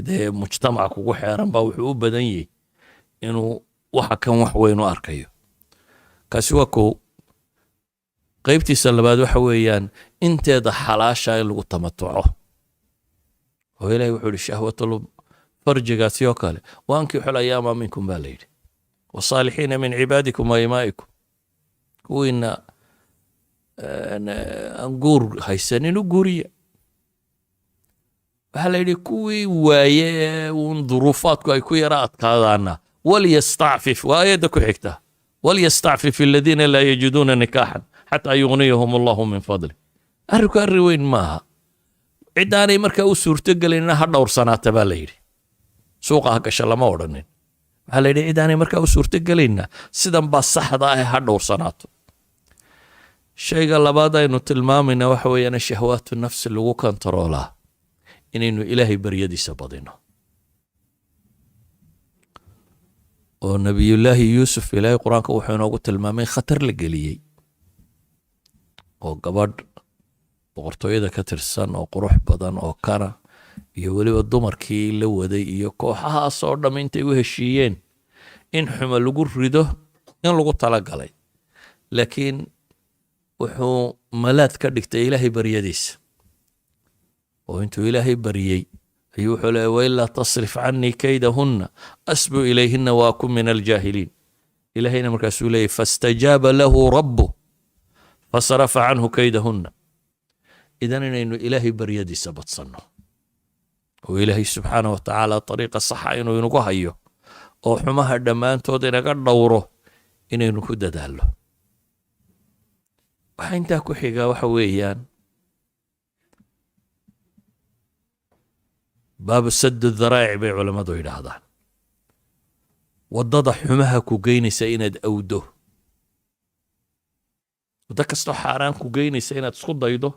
Dee mujtamaca kugu xeeran baa wuxuu u badan yahay inuu waxa kan wax weyn u arkayo. Kaasi waa kow. Qaybtiisa labaad waxa weeyaan inteeda xalaasha in lagu tamatuco, oo Ilahay wuxuu yihi shahwatul farjigaasi oo kale, وأنكحوا الأيامى منكم baa la yidhi, والصالحين من عبادكم وإمائكم. Kuwiina aan guur haysanin u guuriya. Waxaa la yidhi kuwii waaye ee uun duruufaadku ay ku yara adkaadaana, وليستعفف, waa aayadda ku xigta, وليستعفف الذين لا يجدون نكاحا حتى يغنيهم الله من فضله. Arrinku arrin weyn maaha. Ciddaanay markaa u suurtogelinna ha dhowrsanaata baa la yidhi, suuqa ha gasha lama odhanin. Waxaa la yidhi cidaanay markaa u suurtogelayna, sidan baa saxda ah, ha dhowrsanaato. Shayga labaad aynu tilmaamayna waxa weeyaan شهوات النفس lagu kontaroolaa inaynu Ilaahay baryadiisa badino, oo Nebiyullaahi Yuusuf Ilaahay Qur-aanka wuxuu inoogu tilmaamay khatar la geliyey, oo gabadh boqortooyada ka tirsan oo qurux badan oo kana iyo weliba dumarkii la waday iyo kooxahaas oo dham intay u heshiiyeen in xumo lagu rido in lagu talagalay, laakiin wuxuu malaad ka dhigtay Ilaahay baryadiisa, oo intuu Ilaahay baryey ayuu wuxuu leeyay, وإلا تصرف عني كيدهن أصب إليهن وأكن من الجاهلين. Ilaahayna markaasuu leeyay, فاستجاب له ربه فصرف عنه كيدهن. Idan inaynu Ilaahay baryadiisa badsanno, oo Ilaahay subxaana wa tacaala dariiqa saxa inuu inagu hayo oo xumaha dhammaantood inaga dhowro inaynu ku dadaallo. Waxaa intaa ku xiga waxa weeyaan باب سد الذرائع bay culammadu yidhaahdaan, waddada xumaha ku geynaysa inaad awdo, waddo kastoo xaaraan ku geynaysa inaad isku daydo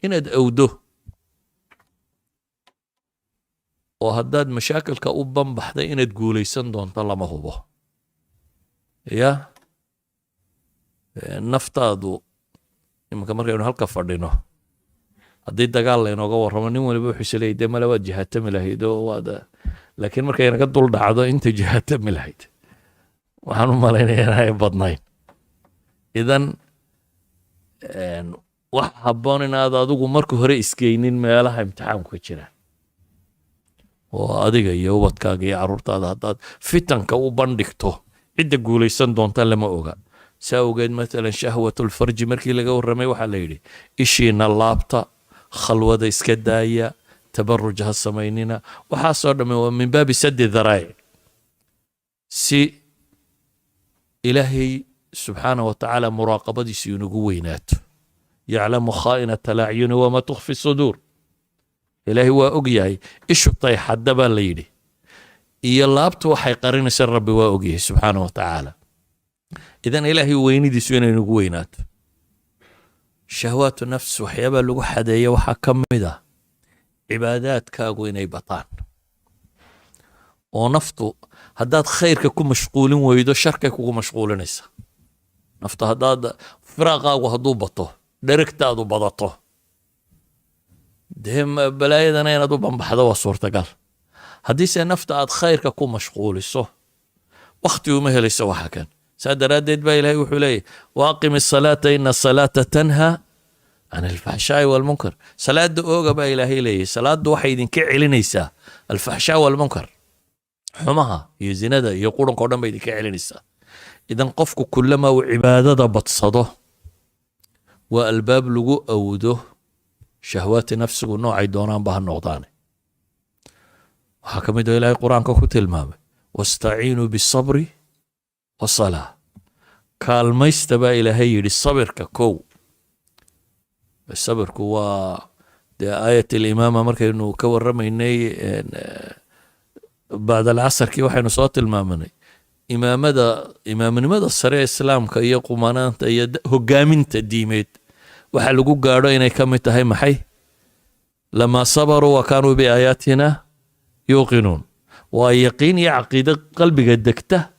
inaad awdo, oo haddaad mashaakilka u banbaxday inaad guulaysan doonto lama hubo. Ya naftaadu iminka markaynu halka fadhino, haddii dagaal laynooga warramo, nin waliba wuxuu isleeyahy, dee male waad jihaatami lahayd oo waad, laakiin markay naga dul dhacdo inta jihaatami lahayd, waxaan u malaynaya inay badnayn. Idan wax habboon inaad adigu marka hore isgeynin meelaha imtixaanku ka jira, oo adiga iyo ubadkaaga iyo carruurtaada haddaad fitanka u bandhigto, cidda guulaysan doonta lama oga. Saa awgeed, matalan شهوة الفرج markii laga warramay, waxaa la yidhi ishiina laabta, khalwada iska daaya. Tabaruj ha samaynina. Waxaasoo dhamme waa من باب سد الذرائع, si Ilaahay subxaana wa tacaala muraaqabadiisu inagu weynaato. يعلم خائنة الأعين وما تخفي الصدور. Ilaahay waa og yahay ishu tayxadda baa la yidhi, iyo laabtu waxay qarinaysa Rabbi waa og yahay subxaana wa tacaala. Idan Ilaahay weynidiisu inay nagu weynaato. شهوات النفس waxyaabaa lagu xadeeya waxaa ka mid ah cibaadaadkaagu inay bataan, oo naftu haddaad khayrka ku mashquulin weydo, sharkay kugu mashquulinaysa naftu. Haddaad firaaqaagu hadduu bato, dherigtaadu badato, dee balaayadana inaad u bambaxdo waa suurtagal. Haddiise nafta aad khayrka ku mashquuliso, wakhti uma helayso waxa kan. Saa daraaddeed baa Ilahay wuxuu leeyahy: وأقم الصلاة إن الصلاة تنهى عن الفحشاء والمنكر. Salaada ooga baa Ilaahay leeyahy. Salaaddu waxay idinka celinaysaa الفحشاء والمنكر, xumaha iyo zinada iyo qurunka o dhan bay idinka celinaysaa. Idan qofku kullama uu cibaadada badsado, waa albaab lagu awdo shahwaati nafsigu noocay doonaanba ha noqdaane. Waxaa ka mid oo Ilaahay Qur-aanka ku tilmaamay: واستعينوا بالصبر والصلاة. Kaalmaysta baa Ilaahay yidhi sabirka. Kow, sabirku waa dee آية الإمامة. Markaynu ka warramaynay bacd alcasarkii, waxaynu soo tilmaamanay imaamada, imaamnimada sare ee Islaamka iyo qumanaanta iyo hogaaminta diimeed waxa lagu gaadho inay ka mid tahay maxay? لما صبروا وكانوا بآياتنا يوقنون. Waa yaqiin iyo caqiide qalbiga degta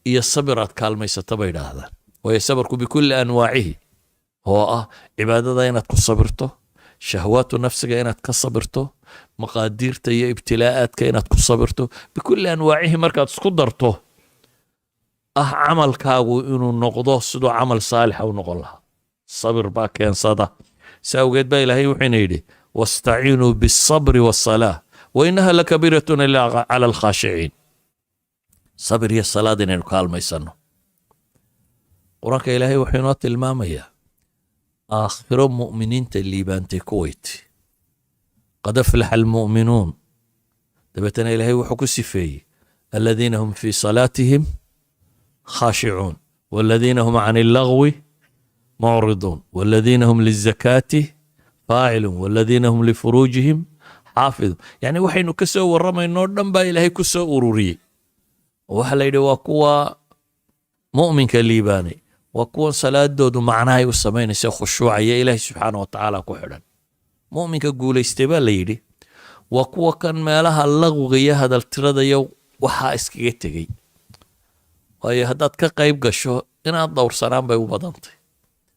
iyo sabir aad kaalmaysata bay idhaahdaan. Waayo, sabarku بكل أنواعه, oo ah cibaadada inaad ku sabirto, shahwaatu nafsiga inaad ka sabirto, maqaadiirta iyo ibtilaa'aadka inaad ku sabirto, بكل أنواعه markaad isku darto, ah camalkaagu inuu noqdo siduu camal saalixa u noqon lahaa, sabir baa keensada. Si awgeed baa Ilaahay wuxuuna yidhi: واستعينوا بالصبر والصلاة وإنها لكبيرة إلا على الخاشعين. Sabir iyo salaad inaynu kaalmaysano. Qur-aanka Ilaahay wuxuu inoo tilmaamayaa aakhiro mu'miniinta liibaantay kuwayt: قد أفلح المؤمنون. Dabeetana Ilaahay wuxuu ku sifeeyey: الذين هم في صلاتهم خاشعون والذين هم عن اللغو معرضون والذين هم للزكاة فاعلون والذين هم لفروجهم حافظون. Yani waxaynu ka soo warramaynoo dhan baa Ilaahay ku soo ururiyey. Waxaa la yidhi waa kuwa mu'minka liibaanay, waa kuwan salaadoodu macnahay u samaynaysa, khushuucaya, Ilaahay subxaana wa tacaala ku xidhan. Mu'minka guulaystay baa la yidhi waa kuwa kan meelaha laqwiga iyo hadaltirada iyo waxaa iskaga tegey. Waayo, haddaad ka qayb gasho, inaad dhowrsanaan bay u badantay.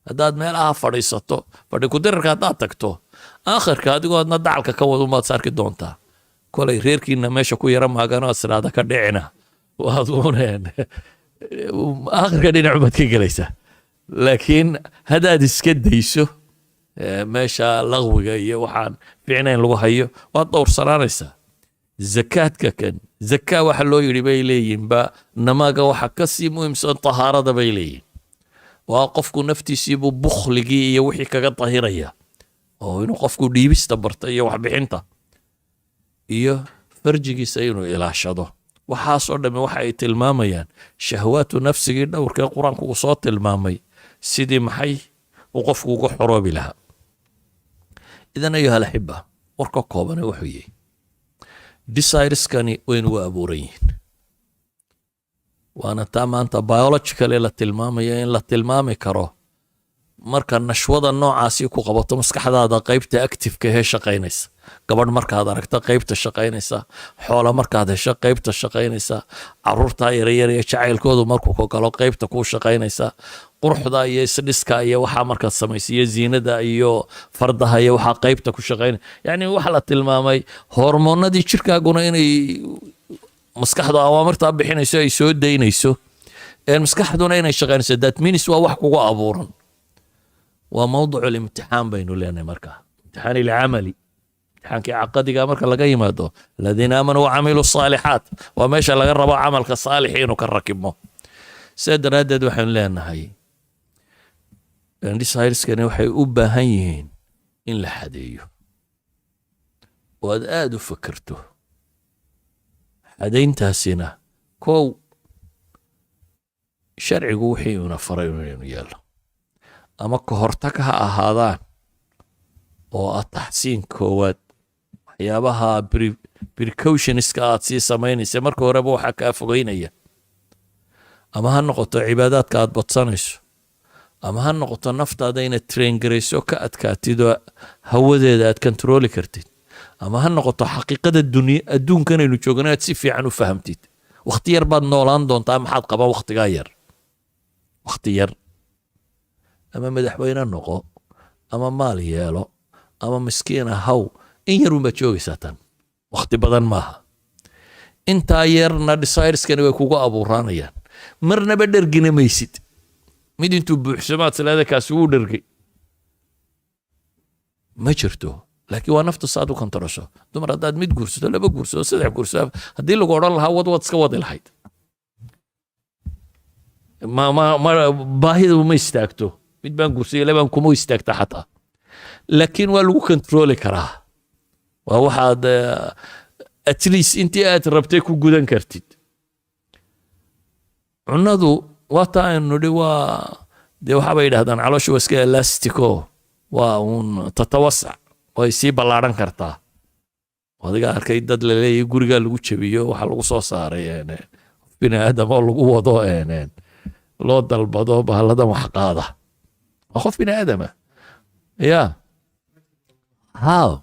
Haddaad meelaha fadhiisato, fadhi kudirarka haddaad tagto, aakhirka adigoo adna dacalka ka wad umaad sarki doontaa. Kolay reerkiina meesha ku yara maagano aad siraada ka dhicina, waad uneen aakhirka dhinac baad ka gelaysaa. Laakiin haddaad iska dayso meesha laqwiga iyo waxaan fiicnayn lagu hayo, waad dhowrsanaanaysaa. Zakaadka kan zakaa waxa loo yidhi bay leeyihin ba namaaga waxa kasii muhiimsan tahaarada bay leeyihin. Waa qofku naftiisiibuu bukhligii iyo wixii kaga dahiraya, oo inuu qofku dhiibista barta iyo waxbixinta iyo farjigiisa inuu ilaashado. Waxaasoo dhamme waxa ay tilmaamayaan shahwaatu nafsigii dhowrkee Qur-aanku uu soo tilmaamay, sidii maxay uu qofku uga xoroobi lahaa. إذن أيها الأحبة, warka koobane wuxuu yihi: desires-kani waynugu abuuran yihiin, waana taa maanta biologically la tilmaamayo in la tilmaami karo marka nashwada noocaasi ku qabato, maskaxdaada qaybta active-ka hee shaqaynaysa, gabadh markaad aragto qaybta shaqaynaysa, xoola markaad hesho qaybta shaqaynaysa, caruurtaa yaryar iyo jacaylkoodu markuu ku galo qaybta kuu shaqaynaysa, quruxda iyo isdhiska iyo waxaa markaad samaysa iyo ziinada iyo fardaha iyo waxaa qaybta ku shaqaynaya. Yani waxa la tilmaamay hormoonadii jirkaaguna inay maskaxdu awaamirtaa bixinayso, ay soo daynayso, maskaxduna inay shaqaynayso. That means waa wax kugu abuuran. Waa موضوع الامتحان baynu leenahay. Markaa امتحان العملي, imtixaankii caqadiga marka laga yimaado, الذين آمنوا وعملوا الصالحات, waa meesha laga rabo camalka saalixi inuu ka rakibmo. Sidaa daraaddeed waxaynu leenahay desires-kani waxay u baahan yihiin in la xadeeyo. Oo aad aada u fakerto. Xadayntaasina, kow, sharcigu wixii una faray inaynu yeelno, ama ka hortag ha ahaadaan oo ah taxsiin koowaad, waxyaabaha precautionska aad sii samaynaysa marka horeba waxaa kaa fogeynaya, ama ha noqoto cibaadaadka aad badsanayso, ama ha noqoto naftaada inaad train garayso, ka adkaatid oo hawadeeda aad controli kartid, ama ha noqoto xaqiiqada dunya adduunkanaynu joogno aad si fiican u fahamtid. Wakhti yar baad noolaan doontaa. Maxaad qaban wakhtigaa yar? Wakhti yar, ama madaxweyne noqo, ama maal yeelo, ama miskiin ahaw, in yar unbaad joogaysaa. Tan wakhti badan maaha. Intaa yarna desireskani way kugu abuuraanayaan. Marnaba dhergina maysid. Mid intuu buuxsamaad sileeda kaasi wuu dhergay ma jirto. Laakiin waa naftu saad u kontarasho. Dumar haddaad mid guursato, laba guursato, saddex guursato, haddii lagu odhan lahaa wad, waad iska wadi lahayd. Ma baahida ma istaagto. Mid baan guursayay, labaan kuma istaagta xataa, laakiin waa lagu controli karaa. Waa waxaad at least intii aad rabtay ku gudan kartid. Cunadu waa taa aynu nidhi, waa dee waxaabay yidhahdaan caloosha waa iska elastic oo waa uun tatawasac, way sii ballaadhan kartaa. Adiga arkay dad laleeyahay gurigaa lagu jabiyo, waxaa lagu soo saaray qof bini aadam oo lagu wado, loo dalbado bahalladan wax qaada. Waa qof bini aadama ya how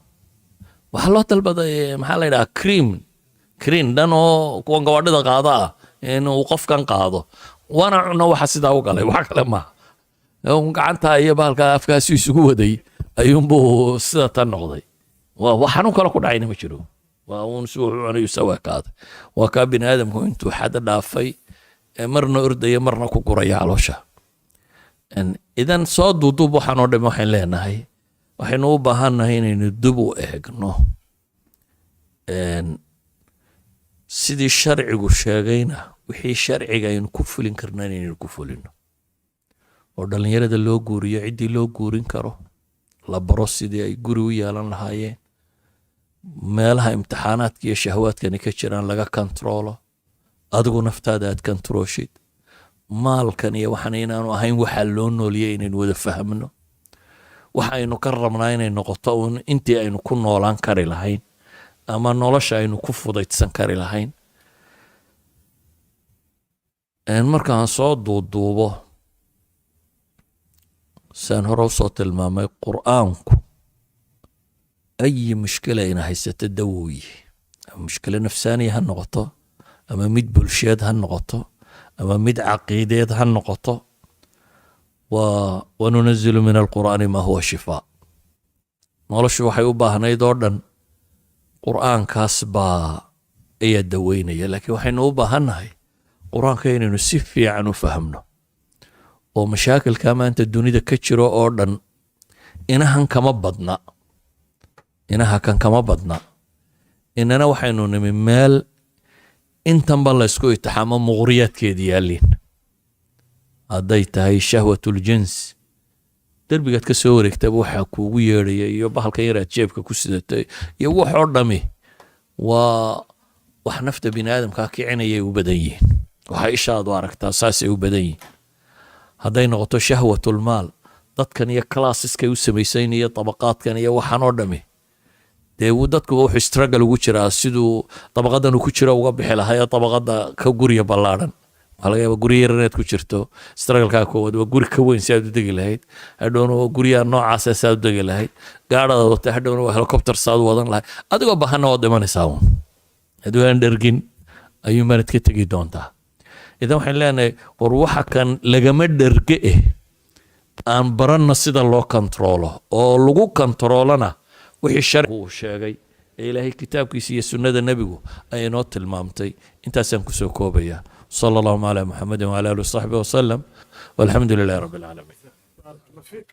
waxaa loo dalbaday, maxaa la yidhaha, crane dhan oo kuwan gawaadhida qaada ah inuu qofkan qaado. Waana cuno waxa sidaa u galay, wax kale maaha. Gacanta iyo bahalka afkaasi isugu waday ayuunbuu sida tan noqday. Waa xanuun kale ku dhacayna ma jiro, waa uun si wuxu cunayu sawa kaaday. Waa kaa bini aadamku intuu xada dhaafay ee marna ordaya, marna ku guraya caloosha. Idan soo duuduub, waxaan oo dham waxayn leenahay, waxaynu u baahannahay inaynu dib u eegno sidii sharcigu sheegayna, wixii sharciga aynu ku fulin karna inaynu ku fulino, oo dhallinyarada loo guuriyo ciddii loo guurin karo, la baro sidii ay guri u yeelan lahaayeen, meelaha imtixaanaadka iyo shahwaadkani ka jiraan laga kontaroolo, adigu naftaada aad kontarooshid, maalkan iyo waxan inaanu ahayn waxaa loo nooliyey inaynu wada fahmno. Waxa aynu ka rabnaa inay noqoto uun intii aynu ku noolaan kari lahayn ama nolosha aynu ku fudaydsan kari lahayn. Markaan soo duuduubo, saan hore usoo tilmaamay, Qur'aanku ayi mushkila ina haysato dawoyi, ama mushkilo nafsaaniya ha noqoto, ama mid bulsheed ha noqoto, ama mid caqiideed ha noqoto, waa وننزل من القرآن ما هو شفاء. Noloshu waxay u baahnayd oo dhan Qur'aankaas baa ayaa daweynaya. Laakiin waxaynu u baahannahay Qur-aanka inaynu si fiican u fahmno, oo mashaakilka maanta dunida ka jiro oo dhan inahan kama badna, inaha kan kama badna. Inana waxaynu nimi meel intanba laysku itixaamo, muqriyaadkeedi yaalliin. Hadday tahay شهوة الجنس, derbigaad ka soo wareegtaba waxaa kuugu yeedhaya, iyo bahalkan yar aad jeebka ku sidatay, iyo wax oo dhami waa wax nafta bini aadamkaa kicinayay u badan yihiin. Waxaa ishaadu aragtaa saasay u badan yihiin. Hadday noqoto شهوة المال, dadkan iyo classes-kay u samaysayn iyo dabaqaadkan iyo waxaan oo dhami, dee dadkuba wuxuu struggle ugu jiraa siduu dabaqadan uu ku jiro uga bixi lahaa ee dabaqada ka guriya ballaadhan. Waxaa laga yaabaa guri yar inaad ku jirto, struggle-kaa koowaad waa guri ka weyn si aad u degi lahayd, hadhowna waa guryaha noocaasa si aad u degi lahayd, gaadhada wata hadhowna waa helicopter saad u wadan lahayd. Adigoo bahanna waad dhimanaysaa uun, adigoo aan dhergin ayuun baanad ka tegi doontaa. Idan waxaan leenahay, war waxa kan lagama dherge eh, aan baranna sida loo kontaroolo, oo lagu kontaroolana wixii sharcigu uu sheegay ee Ilaahay kitaabkiisa iyo sunnada Nebigu ay inoo tilmaamtay. Intaasaan kusoo koobaya. صلى الله على محمد وعلى آله وصحبه وسلم والحمد لله رب العالمين. بارك الله فيك.